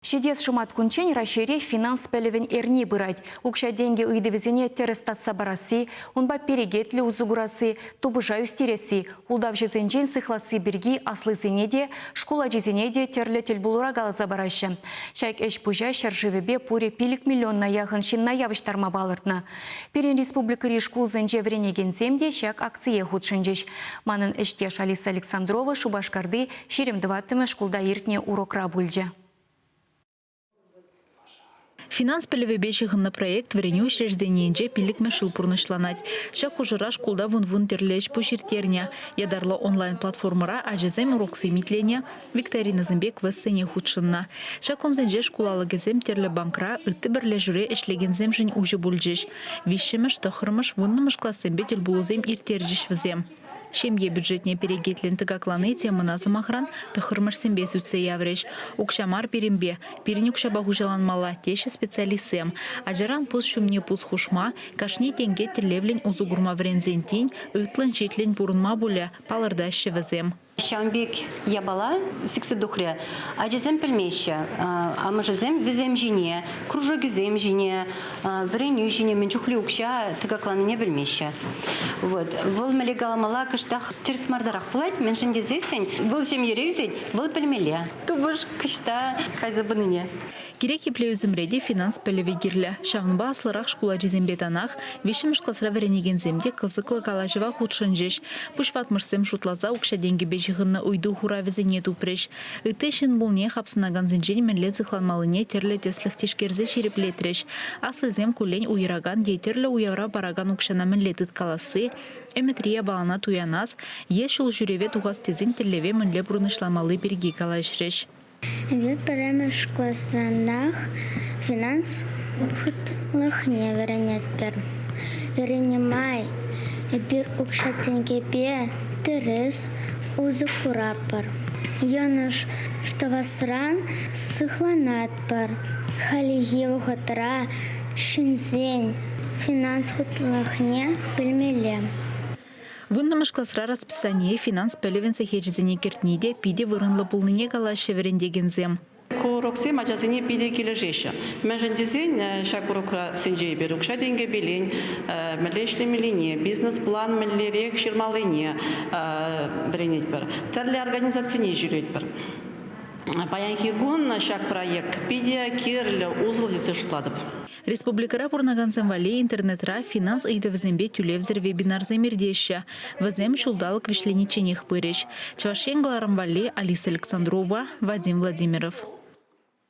Ҫитес шӑматкунччен Раҫҫейре финанс пӗлӗвӗн эрни пырать. Укҫа-тенкӗ ыйтӑвӗсене тӗрӗс татса парасси, унпа перекетлӗ усӑ курасси, тупӑша ӳстересси, ултавҫӑсенчен сыхласси пирки аслисене те, шкул ачисене те тӗрлӗ тӗлпулура каласа параҫҫӗ. Ҫак ӗҫ-пуҫа ҫӗршывӗпе пурӗ 5 миллиона яхӑн ҫынна явӑҫтарма палӑртнӑ. Пирӗн республикӑри шкулсенче вӗренекенсем те ҫак акцие хутшӑнчӗҫ. Манӑн ӗҫтеш Алиса Александрова Шупашкарти 24-мӗш шкулта иртнӗ урокра пулчӗ. Финанс пӗлӗвӗпе ҫыхӑннӑ проект вӗренӳ учрежденийӗнче пиллӗкмӗш ҫул пурнӑҫланать. Ҫак хушӑра шкулта вун-вун тӗрлӗ ӗҫ-пуҫ ирттернӗ. Ятарлӑ онлайн-платформӑра ачасем уроксем итленӗ, викторинӑсемпе квестсене хутшӑннӑ. Ҫак кунсенче шкул алӑкӗсем тӗрлӗ банкра, ытти пӗрлешӳре ӗҫлекенсемшӗн уҫӑ пулчӗҫ. Виҫҫӗмӗш, тӑххӑрмӗш, вуннӑмӗш классемпе тӗлпулусем ирттерчӗҫ вӗсем. Ҫемье бюджетне перекетлӗн тӑкаклани темӑна, сӑмахран, тӑххӑрмӗшсемпе сӳтсе яврӗҫ. Укҫа мар пирӗнпе, пирӗн укҫапа хуҫаланмалла, теҫҫӗ специалистсем. Ачаран пус ҫумне пус хушма, кашни тенке тӗллевлӗн усӑ курма вӗренсен тин ытлӑн-ҫитлӗн пурӑнма пулӗ, палӑртаҫҫӗ вӗсем. Ҫавӑн пек япала сиксе тухрӗ. Ачасем пӗлмеҫҫӗ. Амӑшӗсем вӗсем ҫине, кружокӗсем ҫине, вӗренӳ ҫине мӗн чухлӗ укҫа тӑкакланине пӗлмеҫҫӗ. Вот. Вӑл мӗнле каламалла кӑштах тӗрӗс мартарах пулать, мӗншӗн тесессӗн вӑл ҫемьере ӳсет, вӑл пӗлмелле. Тупӑш кӑҫта кайса пынине. Кирек епле ӳсӗмре те финанс пӗлӗвӗ кирлӗ. Ҫавӑнпа аслӑрах шкул ачисемпе танах виҫҫӗмӗш класра вӗренекенсем те кӑсӑклӑ калаҫӑва хутшӑнчӗҫ. Пуҫватмӑшсем шутласа укҫа-тенкӗпе ҫыхӑннӑ ыйту хуравӗсене тупрӗҫ. Ытти ҫын пулне хапсӑнакансенчен мӗнле сыхланмаллине тӗрлӗ тӗслӗх тишкерсе ҫирӗплетрӗҫ. Аслисем куллен уйӑракан е тӗрлӗ уявра паракан укҫана мӗнле тыткаласси, ӗмӗтри япалана туянас е ҫул ҫӳреве тухас тесен тӗллеве мӗнле пурнӑҫламалли пирки калаҫрӗҫ. Эпир пӗрремӗш класранах финанс хутлӑхне вӗренетпӗр. Вӗреннӗ май эпир укҫа-тенкӗпе тӗрӗс усӑ куратпӑр. Йӑнӑш тӑвасран сыхланатпӑр. Хальхи вӑхӑтра ҫынсен финанс хутлӑхне пӗлмелле. Вуннӑмӗш класра расписание финанс пӗлӗвӗн сехечӗсене кӗртни те питӗ вырӑнлӑ пулнине калаҫҫӗ вӗрентекенсем. Ку уроксем ачасене питӗ килӗшеҫҫӗ. Мӗншӗн тесен ҫак уроксенче эпир укҫа-тенкӗпелен мӗнле ӗҫлемеллине, бизнес-план мӗнлерех ҫырмаллине вӗренетпӗр. Тӗрлӗ организацине ҫӳретпӗр. Паянхи кун ҫак проект питӗ кирлӗ, усӑллӑ тесе шутлатӑп. Республикӑра пурӑнакансем валли интернетра финанс ыйтӑвӗсемпе тӳлевсӗр вебинарсем иртеҫҫӗ. Вӗсем ҫулталӑк вӗҫленичченех пырӗҫ. Чӑваш Ен кӑларӑм валли Алиса Александрова, Вадим Владимиров.